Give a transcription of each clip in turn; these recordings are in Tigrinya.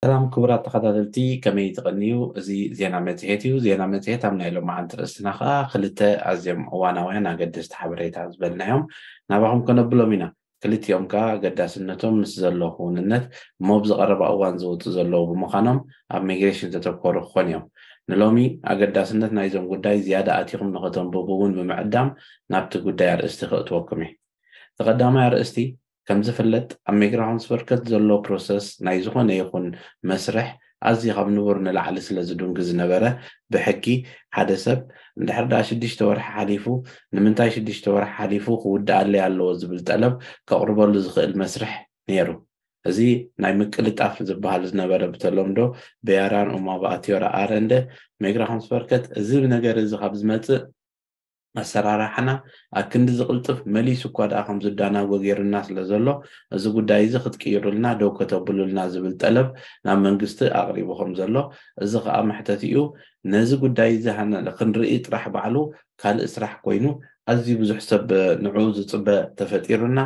ሰላም ክቡራት ተኸታተልቲ፣ ከመይ ትቐንዩ? እዚ ዜና መጽሔት እዩ። ዜና መጽሔት ኣብ ናይ ሎማዓንቲ ርእስና ከኣ ክልተ ኣዝዮም እዋናውያን ኣገደስቲ ሓበሬታ ዝበልናዮም ናባኹም ከነብሎም ኢና። ክልቲኦም ከኣ ኣገዳስነቶም ምስ ዘሎ ክውንነት እሞ ኣብዚ ቀረባ እዋን ዝወጹ ዘለዉ ብምዃኖም ኣብ ሚግሬሽን ዘተኮሩ ክኾኑ እዮም። ንሎሚ ኣገዳስነት ናይዞም ጉዳይ ዝያዳ ኣቲኹም ንኸተንብቡ እውን ብምዕዳም ናብቲ ጉዳይ ኣርእስቲ ከእትወኩም እየ። እቲ ቀዳማይ ኣርእስቲ ከም ዝፍለጥ ኣብ ሜግራሆንስበርከት ዘሎ ፕሮሰስ ናይ ዝኾነ ይኹን መስርሕ ኣዝዩ ካብ ንቡር ንላዕሊ ስለ ዝድንጉ ዝነበረ ብሕጊ ሓደ ሰብ እንድሕር ደኣ ሽዱሽተ ወርሒ ሓሊፉ ንምንታይ ሽዱሽተ ወርሒ ሓሊፉ ክውድኣለይ ኣለዎ ዝብል ጠለብ ከቕርበሉ ዝኽእል መስርሕ ነይሩ። እዚ ናይ ምቅልጣፍ ዝበሃል ዝነበረ ብተለምዶ በያራን ኡማ ብኣትዮራ ኣረንደ ሜግራሆንስበርከት እዚ ነገር እዚ ካብ ዝመጽእ ኣሰራርሓና ኣብ ክንዲ ዝቕልጥፍ መሊሱ እኳ ደኣ ከም ዝዳናጎ ገይሩና ስለ ዘሎ እዚ ጉዳይ እዚ ክትቅይሩልና ደው ከተብሉልና ዝብል ጠለብ ናብ መንግስቲ ኣቕሪቡ ከም ዘሎ እዚ ከዓ መሕተቲኡ ነዚ ጉዳይ እዚ ክንርኢ ጥራሕ ባዕሉ ካልእ ስራሕ ኮይኑ ኣዝዩ ብዙሕ ሰብ ንዕኡ ዝፅበ ተፈጢሩና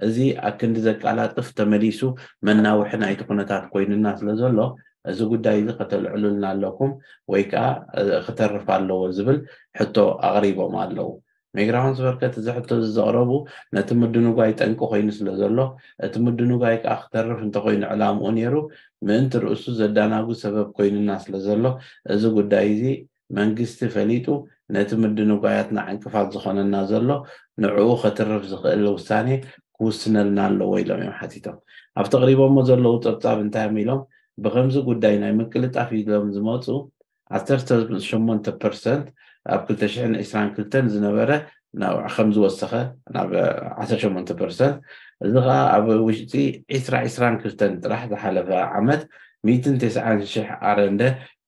እዚ ኣብ ክንዲ ዘቃላጥፍ ተመሊሱ መናውሒ ናይቲ ኩነታት ኮይኑና ስለ ዘሎ እዚ ጉዳይ እዚ ከተልዕሉልና ኣለኩም ወይ ከዓ ክተርፍ ኣለዎ ዝብል ሕቶ ኣቕሪቦም ኣለዉ። ሜግራሆንስበርከት እዚ ሕቶ እዚ ዘቕረቡ ነቲ ምድንጓይ ጠንቂ ኮይኑ ስለ ዘሎ እቲ ምድንጓይ ከዓ ክተርፍ እንተኮይኑ ዕላምኡ ነይሩ ምእንቲ ርእሱ ዘዳናጉ ሰበብ ኮይኑና ስለ ዘሎ እዚ ጉዳይ እዚ መንግስቲ ፈሊጡ ነቲ ምድንጓያትና ዕንቅፋት ዝኾነና ዘሎ ንዕኡ ከትርፍ ዝኽእል ውሳኔ ክውስነልና ኣለዎ ኢሎም እዮም ሓቲቶም። ኣብቲ ኣቕሪቦሞ ዘለዉ ፀብፃብ እንታይ እዮም ኢሎም ብከምዚ ጉዳይ ናይ ምቅልጣፍ ኢሎም ዝመፁ ዓሰርተ ሸሞንተ ፐርሰንት ኣብ ክልተ ሽሕን ዕስራን ክልተን ዝነበረ ከም ዝወሰኸ ናብ ዓሰርተ ሸሞንተ ፐርሰንት እዚ ከዓ ኣብ ውሽጢ ዕስራ ዕስራን ክልተን ጥራሕ ዝሓለፈ ዓመት ሚእትን ተስዓን ሽሕ ኣረንደ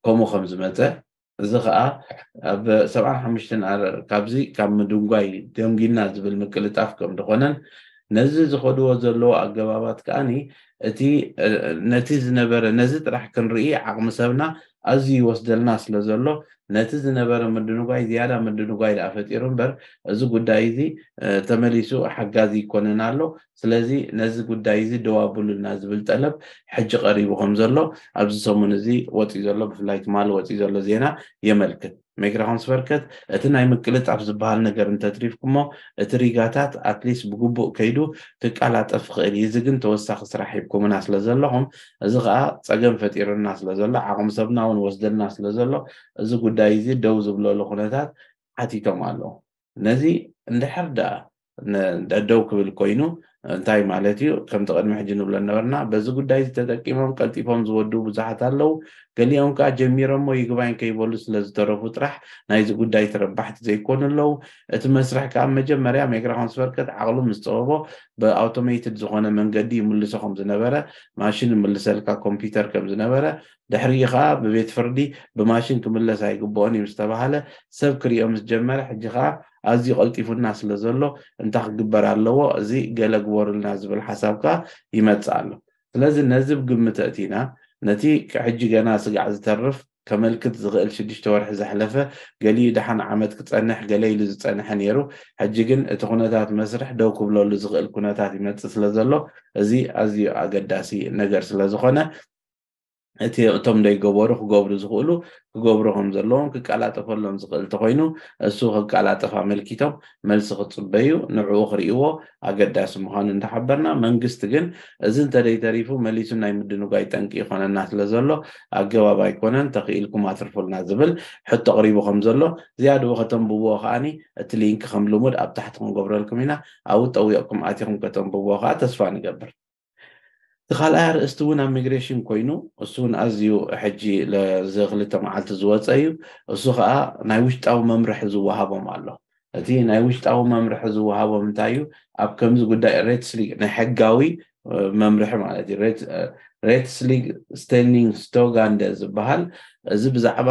ከምኡ ከም ዝመፀ እዚ ከዓ ኣብ ሰብዓን ሓሙሽተን ካብዚ ካብ ምድንጓይ ደንጊና ዝብል ምቅልጣፍ ከም ዝኾነን ነዚ ዝኸድዎ ዘለዎ ኣገባባት ከዓኒ እቲ ነቲ ዝነበረ ነዚ ጥራሕ ክንርኢ ዓቕሚ ሰብና ኣዝዩ ይወስደልና ስለ ዘሎ ነቲ ዝነበረ ምድንጓይ ዝያዳ ምድንጓይ ደኣ ፈጢሩ እምበር እዚ ጉዳይ እዚ ተመሊሱ ሓጋዚ ይኮነን ኣሎ። ስለዚ ነዚ ጉዳይ እዚ ደው ኣብሉልና ዝብል ጠለብ ሕጂ ቀሪቡ ከም ዘሎ ኣብዚ ሰሙን እዚ ወፂኡ ዘሎ ብፍላይ ትማሊ ወፂኡ ዘሎ ዜና የመልክት። ሜግራሆንስበርከት እቲ ናይ ምቅልጣፍ ዝበሃል ነገር እንተትሪፍኩሞ እቲ ሪጋታት ኣትሊስት ብግቡእ ከይዱ ክቀላጠፍ ይኽእል እዩ። እዚ ግን ተወሳኺ ስራሕ ሂብኩምና ስለ ዘለኹም እዚ ከዓ ፀገም ፈጢሩና ስለ ዘሎ ዓቕሚ ሰብና እውን ወስደልና ስለ ዘሎ እዚ ጉዳይ እዚ ደው ዝብለሉ ኩነታት ሓቲቶም ኣለዉ። ነዚ እንድሕር ደኣ ደደው ክብል ኮይኑ እንታይ ማለት እዩ? ከምቲ ቅድሚ ሕጂ ንብሎ ነበርና በዚ ጉዳይ እዚ ተጠቂሞም ቀልጢፎም ዝወድኡ ብዙሓት ኣለዉ። ገሊኦም ከዓ ጀሚሮሞ ይግባኝ ከይበሉ ስለ ዝተረፉ ጥራሕ ናይዚ ጉዳይ ተረባሕቲ ዘይኮኑ ኣለዉ። እቲ መስርሕ ከዓ መጀመርያ ሜግራሆንስበርከት ዓቕሉ ምስ ፀበቦ ብኣውቶሜትድ ዝኾነ መንገዲ ይምልሶ ከም ዝነበረ ማሽን ይምልሰልካ ኮምፒውተር ከም ዝነበረ ድሕሪኡ ከዓ ብቤት ፍርዲ ብማሽን ክምለስ ኣይግብኦን እዩ ዝተባሃለ ሰብ ክሪኦ ምስ ጀመረ ሕጂ ከዓ ኣዝዩ ቀልጢፉና ስለ ዘሎ እንታይ ክግበር ኣለዎ እዚ ገለ ግበሩልና ዝብል ሓሳብ ከዓ ይመፅእ ኣሎ። ስለዚ ነዚ ብግምት ኣእቲና ነቲ ሕጂ ገና ስጋዕ ዝተርፍ ከመልክት ዝኽእል ሽዱሽተ ወርሒ ዘሕለፈ ገሊኡ ደሓን ዓመት ክፀንሕ ገለ ኢሉ ዝፀንሐ ነይሩ። ሕጂ ግን እቲ ኩነታት መስርሕ ደው ክብለሉ ዝኽእል ኩነታት ይመፅእ ስለ ዘሎ እዚ ኣዝዩ ኣገዳሲ ነገር ስለ ዝኾነ እቲ እቶም ደይገበሩ ክገብሩ ዝኽእሉ ክገብሩ ከም ዘለዎም ክቀላጠፈሎም ዝኽእል እንተኮይኑ እሱ ክቀላጠፍ ኣመልኪቶም መልሲ ክፅበዩ ንዕኡ ክርእይዎ ኣገዳሲ ምዃኑ እንዳሓበርና መንግስቲ ግን እዚ እንተደይተሪፉ መሊሱ ናይ ምድንጓይ ጠንቂ ይኾነና ስለ ዘሎ ኣገባብ ኣይኮነን ተኽኢልኩም ኣትርፉልና ዝብል ሕቶ ኣቕሪቡ ከም ዘሎ ዝያድኡ ከተንብብዎ ከዓኒ እቲ ሊንክ ከም ልሙድ ኣብ ታሕቲ ክንገብረልኩም ኢና ኣብኡ ጠዊቕኩም ኣቲኹም ከተንብብዎ ከዓ ተስፋ ንገብር። እቲ ካልኣይ ኣርእስቲ እውን ኣብ ሚግሬሽን ኮይኑ እሱ እውን ኣዝዩ ሕጂ ለዚ ክልተ መዓልቲ ዝወፀ እዩ። እሱ ከዓ ናይ ውሽጣዊ መምርሒ ዝወሃቦም ኣሎ። እቲ ናይ ውሽጣዊ መምርሒ ዝወሃቦም እንታይ እዩ? ኣብ ከምዚ ጉዳይ ሬትስሊግ ናይ ሕጋዊ መምርሒ ማለት እዩ። ሬትስሊግ ስቴልኒንግ ስቶጋንደ ዝበሃል እዚ ብዛዕባ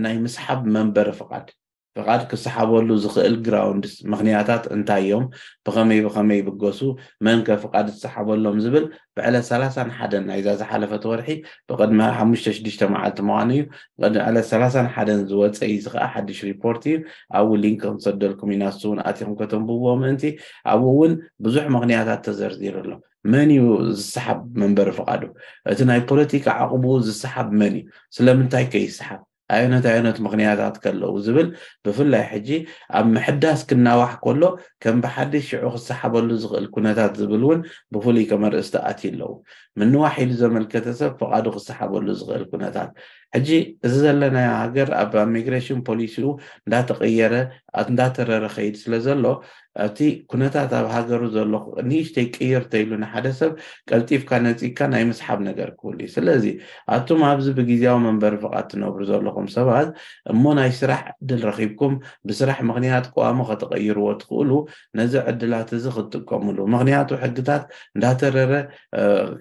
ናይ ምስሓብ መንበሪ ፍቓድ ፍቓድ ክሰሓበሉ ዝኽእል ግራውንድስ ምኽንያታት እንታይ እዮም? ብኸመይ ብኸመይ ይብገሱ? መን ከ ፍቓድ ዝሰሓበሎም ዝብል ብዕለት ሰላሳን ሓደን ናይዛ ዝሓለፈት ወርሒ ብቕድሚ ሓሙሽተ ሽዱሽተ መዓልቲ ምዃኑ እዩ። ብዕለት ሰላሳን ሓደን ዝወፀ እዩ። እዚ ከዓ ሓድሽ ሪፖርት እዩ። ኣብኡ ሊንክ ክንሰደልኩም ኢና። ንሱ እውን ኣቲኹም ከተንብብዎ ምእንቲ ኣብኡ እውን ብዙሕ ምኽንያታት ተዘርዚሩ ኣሎ። መን እዩ ዝሰሓብ መንበሪ ፍቓዱ? እቲ ናይ ፖለቲካ ዓቕቡ ዝሰሓብ መን እዩ? ስለምንታይ ከይሰሓብ? ኣየኖት ኣየኖት ምኽንያታት ከለዉ ዝብል፣ ብፍላይ ሕጂ ኣብ ምሕዳስ ክናዋሕ ከሎ ከም ብሓድሽ ሽዑ ክሰሓበሉ ዝኽእል ኩነታት ዝብል እውን ብፍሉይ ከም ኣርእስቲ ኣትዩ ኣለዉ። ምንዋሕ ኢሉ ዘመልከተ ሰብ ፍቓዱ ክሰሓበሉ ዝኽእል ኩነታት። ሕጂ እዚ ዘለና ሃገር ኣብ ሚግሬሽን ፖሊሲኡ እንዳተቐየረ እንዳተረረ ከይድ ስለ ዘሎ፣ እቲ ኩነታት ኣብ ሃገሩ ዘሎ ንእሽተይ ቅይር ተይሉ ንሓደ ሰብ ቀልጢፍካ ነፂግካ ናይ ምስሓብ ነገር ክህሉ እዩ። ስለዚ ኣቱም ኣብዚ ብግዜያዊ መንበሪ ፍቓድ ትነብሩ ዘለኹም ሰባት እሞ ናይ ስራሕ ዕድል ረኺብኩም ብስራሕ ምኽንያት ቀዋሚ ከተቐይርዎ ትኽእሉ ነዚ ዕድላት እዚ ክትጥቀምሉ። ምኽንያቱ ሕግታት እንዳተረረ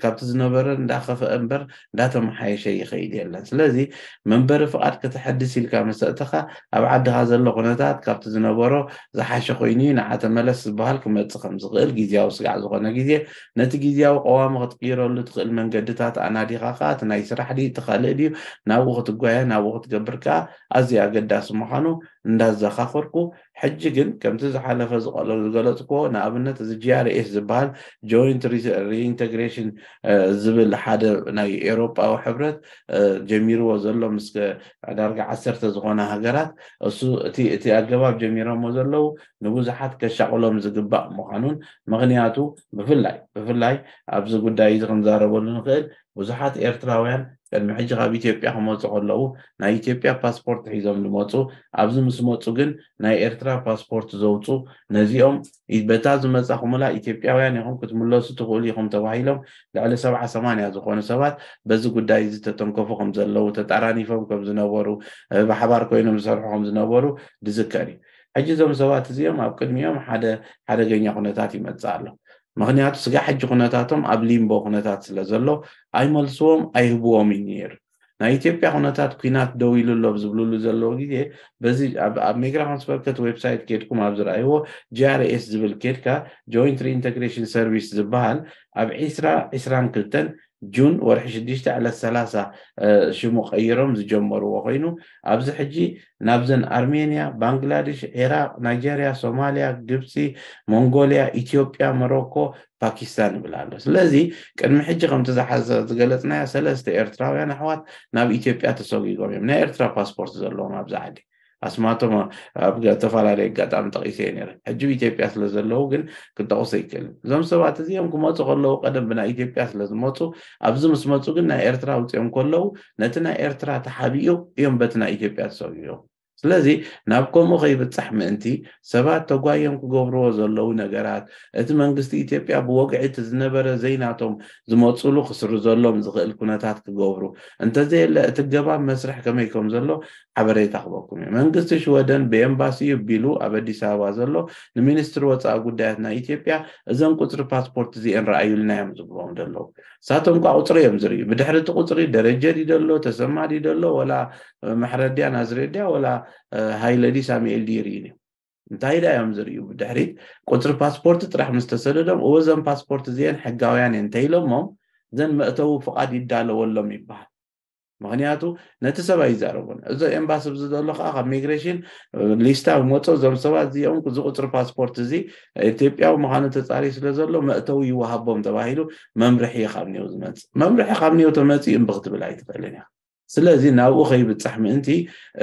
ካብቲ ዝነበረ እንዳኸፈአ እምበር እንዳተመሓየሸ ይኸይድ የለን። ስለዚ መንበሪ ፍቓድ ከተሐድስ ኢልካ መሰእተኻ ኣብ ዓድኻ ዘሎ ኩነታት ካብቲ ዝነበሮ ዝሓሸ ኮይኑ እዩ፣ ንዓ ተመለስ ዝበሃል ክመጽእ ከም ዝኽእል ግዜያዊ ስጋዕ ዝኾነ ግዜ፣ ነቲ ግዜያዊ ቀዋሚ ክትቅይረሉ ትኽእል መንገድታት ኣናዲኻ ከኣ እቲ ናይ ስራሕ ድዩ እቲ ካልእ ድዩ ናብኡ ክትጓየ ናብኡ ክትገብር ከኣ ኣዝዩ ኣገዳሲ ምዃኑ እንዳዘኻኸርኩ፣ ሕጂ ግን ከምቲ ዝሓለፈ ዝገለጽክዎ ንኣብነት እዚ ጂ ኣር ኤስ ዝበሃል ጆይንት ሪኢንተግሬሽን ዝብል ሓደ ናይ ኤውሮጳዊ ሕብረት ጀሚርዎ ዘሎ ምስ ዳርጋ ዓሰርተ ዝኾና ሃገራት እሱ እቲ ኣገባብ ጀሚሮሞ ዘለዉ ንብዙሓት ከሻቕሎም ዝግባእ ምዃኑን ምኽንያቱ ብፍላይ ብፍላይ ኣብዚ ጉዳይ እዚ ክንዛረበሉ ንኽእል ብዙሓት ኤርትራውያን ቅድሚ ሕጂ ካብ ኢትዮጵያ ክመፁ ከለዉ ናይ ኢትዮጵያ ፓስፖርት ሒዞም ዝመፁ ኣብዚ ምስ መፁ ግን ናይ ኤርትራ ፓስፖርት ዘውፁ ነዚኦም በታ ዝመፃኹምላ ኢትዮጵያውያን ኢኹም ክትምለሱ ትኽእሉ ኢኹም ተባሂሎም ልዕሊ ሰብዓ ሰማንያ ዝኾኑ ሰባት በዚ ጉዳይ እዚ ተተንከፉ ከም ዘለዉ ተጣራኒፎም ከም ዝነበሩ ብሓባር ኮይኖም ዝሰርሑ ከም ዝነበሩ ዝዝከር እዩ። ሕጂ እዞም ሰባት እዚኦም ኣብ ቅድሚኦም ሓደ ሓደገኛ ኩነታት ይመፅእ ኣሎ። ምኽንያቱ ስጋዕ ሕጂ ኩነታቶም ኣብ ሊምቦ ኩነታት ስለ ዘሎ ኣይመልስዎም ኣይህብዎም እዩ ነይሩ። ናይ ኢትዮጵያ ኩነታት ኲናት ደው ኢሉ ኣሎ ዝብልሉ ዘለዉ ግዜ በዚ ኣብ ሜግራን ስበርከት ዌብሳይት ኬድኩም ኣብ ዝረኣይዎ ጂ ኣር ኤስ ዝብል ኬድካ ጆይንት ሪኢንተግሬሽን ሰርቪስ ዝበሃል ኣብ ዒስራ ዒስራን ክልተን ጁን ወርሒ ሽዱሽተ ዕለት ሰላሳ ሽሙ ቀይሮም ዝጀመርዎ ኮይኑ ኣብዚ ሕጂ ናብዘን ኣርሜንያ፣ ባንግላዴሽ፣ ዒራቕ፣ ናይጀርያ፣ ሶማልያ፣ ግብፂ፣ ሞንጎልያ፣ ኢትዮጵያ፣ ሞሮኮ፣ ፓኪስታን ይብል ኣሎ። ስለዚ ቅድሚ ሕጂ ከምቲ ዝሓዘ ዝገለፅናዮ ሰለስተ ኤርትራውያን ኣሕዋት ናብ ኢትዮጵያ ተሰጒጎም እዮም። ናይ ኤርትራ ፓስፖርት ዘለዎም ኣብዚ ዓዲ ኣስማቶም ኣብ ዝተፈላለዩ ኣጋጣሚ ጠቒሰ እየ ነይረ። ሕጂ ኢትዮጵያ ስለ ዘለዉ ግን ክጠቕሶ ይክእል። እዞም ሰባት እዚኦም ክመፁ ከለዉ ቀደም ብናይ ኢትዮጵያ ስለ ዝመፁ ኣብዚ ምስ መፁ ግን ናይ ኤርትራ ኣውፅኦም ከለዉ ነቲ ናይ ኤርትራ ተሓቢኡ እዮም በቲ ናይ ኢትዮጵያ ዝሰጉ እዮም። ስለዚ ናብ ከምኡ ከይብፃሕ ምእንቲ ሰባት ተጓዮም ክገብርዎ ዘለዉ ነገራት እቲ መንግስቲ ኢትዮጵያ ብወግዒ እቲ ዝነበረ ዘይናቶም ዝመፅሉ ክስርዘሎም ዝኽእል ኩነታት ክገብሩ እንተዘየለ እቲ ገባብ መስርሕ ከመይ ከም ዘሎ ሓበሬታ ክበኩም እዩ። መንግስቲ ሽወደን ብኤምባሲኡ ቢሉ ኣብ ኣዲስ ኣበባ ዘሎ ንሚኒስትሪ ወፃኢ ጉዳያት ናይ ኢትዮጵያ እዘን ቁፅሪ ፓስፖርት እዚኤን ረኣዩልና እዮም ዝብሎም ዘለዉ። ንሳቶም እኳ ቁፅሪ እዮም ዝርእዩ። ብድሕሪ እቲ ቁፅሪ ደረጀ ድዩ ደሎ፣ ተሰማ ድዩ ደሎ፣ ወላ ምሕረድያ ናዝሬት ድያ፣ ወላ ሃይለ ድዩ ሳሙኤል ድዩ ይርእዩ እዮም። እንታይ ዳ እዮም ዝርእዩ? ብድሕሪት ቁፅሪ ፓስፖርት ጥራሕ ምስ ተሰደዶም እወ እዘን ፓስፖርት እዚአን ሕጋውያን እየን እንተኢሎሞም እዘን መእተዊ ፍቓድ ይዳለወሎም ይበሃል። ምክንያቱ ነቲ ሰብ ኣይዛረቦን። እዚ ኤምባሲ ብዚ ዘሎ ከዓ ካብ ሚግሬሽን ሊስታ መፆ እዞም ሰባት እዚኦም እዚ ቁፅሪ ፓስፖርት እዚ ኢትዮጵያዊ ምዃኑ ተፃሪ ስለ ዘሎ መእተዊ ይወሃቦም ተባሂሉ መምርሒ እዩ ካብ ኒው ዝመፅእ። መምርሒ ካብ ኒው ተመፂኡ እምቢ ክትብል ኣይትኽእልን እያ። ስለዚ ናብኡ ከይብፃሕ ምእንቲ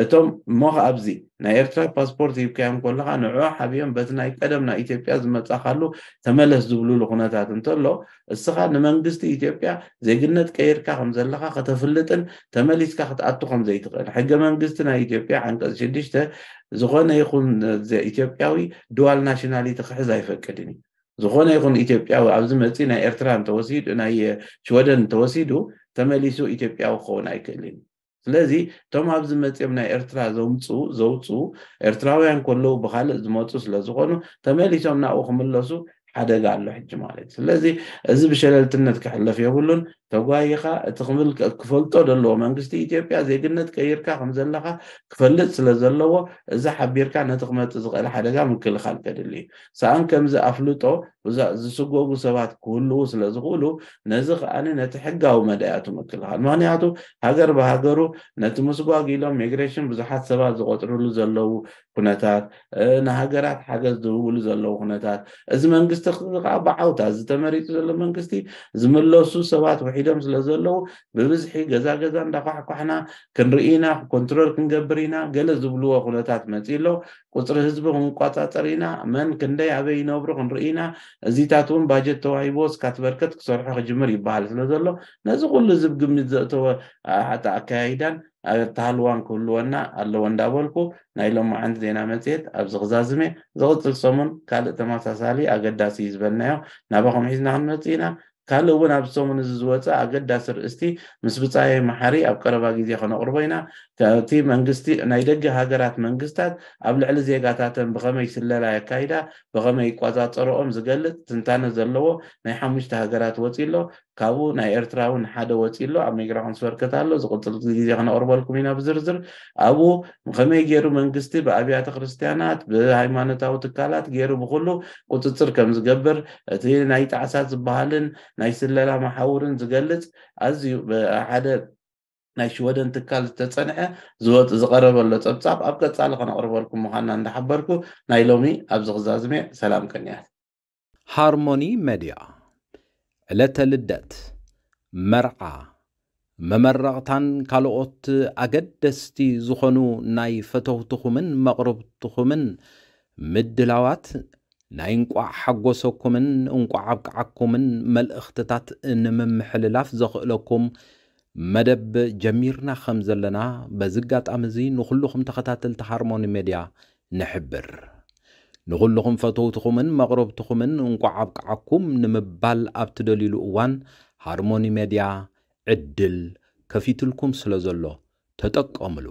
እቶም እሞ ኣብዚ ናይ ኤርትራ ፓስፖርት ሂብካዮም ከለካ ንዑ ሓቢኦም በቲ ናይ ቀደም ናይ ኢትዮጵያ ዝመፃካሉ ተመለስ ዝብሉሉ ኩነታት እንተሎ እስኻ ንመንግስቲ ኢትዮጵያ ዜግነት ቀይርካ ከም ዘለካ ከተፍልጥን ተመሊስካ ክትኣቱ ከም ዘይትኽእል ሕገ መንግስቲ ናይ ኢትዮጵያ ዓንቀፅ ሽዱሽተ ዝኾነ ይኹን ኢትዮጵያዊ ዱዋል ናሽናሊቲ ክሕዝ ኣይፈቅድን እዩ። ዝኾነ ይኹን ኢትዮጵያዊ ኣብዚ መፂ ናይ ኤርትራ እንተወሲዱ ናይ ሽወደን እንተወሲዱ ተመሊሱ ኢትዮጵያዊ ክኸውን ኣይክእልን። ስለዚ እቶም ኣብዚ መፂኦም ናይ ኤርትራ ዘምፁ ዘውፁ ኤርትራውያን ከለዉ ብካልእ ዝመፁ ስለዝኾኑ ተመሊሶም ናብኡ ክምለሱ ሓደጋ ኣሎ ሕጂ ማለት እዩ። ስለዚ እዚ ብሸለልትነት ክሕለፍ የብሉን። ተጓይኻ እቲ ክብል ክፈልጦ ዘለዎ መንግስቲ ኢትዮጵያ ዜግነት ቀይርካ ከም ዘለካ ክፈልጥ ስለ ዘለዎ እዚ ሓቢርካ ነቲ ክመፅእ ዝኽእል ሓደጋ ምክልኻል ከድሊ እዩ። ሰኣን ከምዚ ኣፍልጦ ዝስጎጉ ሰባት ክህልዉ ስለ ዝኽእሉ ነዚ ከኣ ነቲ ሕጋዊ መዳያቱ ምክልኻል። ምክንያቱ ሃገር ብሃገሩ ነቲ ምስጓግ ኢሎም ሚግሬሽን ብዙሓት ሰባት ዝቆፅርሉ ዘለዉ ኩነታት ንሃገራት ሓገዝ ዝህብሉ ዘለዉ ኩነታት እዚ መንግስቲ መንግስቲ ከዓ ብዓውታ፣ እዚ ተመሪፁ ዘሎ መንግስቲ ዝምለሱ ሰባት ውሒዶም ስለ ዘለዉ፣ ብብዝሒ ገዛ ገዛ እንዳኳሕኳሕና ክንርኢ ኢና፣ ኮንትሮል ክንገብር ኢና፣ ገለ ዝብልዎ ኩነታት መፂ ኣሎ። ቁፅሪ ህዝቢ ክንቆፃፀር ኢና፣ መን ክንደይ ኣበይ ይነብሩ ክንርኢ ኢና። እዚታት እውን ባጀት ተዋሂቦ እስካት በርከት ክሰርሑ ክጅምር ይበሃል ስለ ዘሎ፣ ነዚ ኩሉ ዝብ ግምት ዘእተወ ኣሓታ ኣካያይዳን ኣተሃልዋን ክህልወና ኣለዎ እንዳበልኩ፣ ናይ ሎማዓንቲ ዜና መፅሄት ኣብዚ ክዛዝሜ። ዝቕፅል ሰሙን ካልእ ተመሳሳሊ ኣገዳሲ እዩ ዝበልናዮ ናባኹም ሒዝና ክንመፅእ ኢና። ካልእ እውን ኣብዚ ሰሙን እዚ ዝወፀ ኣገዳሲ ርእስቲ ምስ ብፃየ መሓሪ ኣብ ቀረባ ግዜ ከነቕርቦ ኢና። እቲ መንግስቲ፣ ናይ ደገ ሃገራት መንግስታት ኣብ ልዕሊ ዜጋታተን ብኸመይ ስለላ የካይዳ፣ ብኸመይ ይቆፃፀረኦም ዝገልፅ ትንታነ ዘለዎ ናይ ሓሙሽተ ሃገራት ወፂ ኣሎ። ካብኡ ናይ ኤርትራ እውን ሓደ ወፂ ኣሎ፣ ኣብ ሜግራ ኮንስበርከት ኣሎ። ዝቕፅል ግዜ ከነቕርበልኩም ኢና ብዝርዝር። ኣብኡ ከመይ ገይሩ መንግስቲ ብኣብያተ ክርስቲያናት፣ ብሃይማኖታዊ ትካላት ገይሩ ብኩሉ ቁፅፅር ከም ዝገብር፣ እቲ ናይ ጣዕሳት ዝበሃልን ናይ ስለላ መሓውርን ዝገልፅ ኣዝዩ ብሓደ ናይ ሽወደን ትካል ዝተፀንዐ ዝወፅ ዝቐረበ ኣሎ ፀብፃብ ኣብ ቀፃሊ ከነቕርበልኩም ምዃንና እንዳሓበርኩ፣ ናይ ሎሚ ኣብዚ ክዛዝሜ። ሰላም ቅንያት። ሃርሞኒ መድያ ዕለተ ልደት፣ መርዓ፣ መመረቕታን ካልኦት ኣገደስቲ ዝኾኑ ናይ ፈተውትኹምን መቕርብትኹምን ምድላዋት ናይ እንቋዕ ሓጎሰኩምን እንቋዕ ኣብቅዓኩምን መልእኽትታት ንምምሕልላፍ ዘኽእለኩም መደብ ጀሚርና ከም ዘለና በዚ ኣጋጣሚ እዚ ንኹልኹም ተኸታተልቲ ሃርሞኒ ሜድያ ንሕብር። ንኹልኹም ፈተውትኹምን መቕረብትኹምን እንቋዕ ኣብቅዓኩም ንምባል ኣብ ትደልዩሉ እዋን ሃርሞኒ ሜድያ ዕድል ከፊትልኩም ስለ ዘሎ ተጠቀምሉ።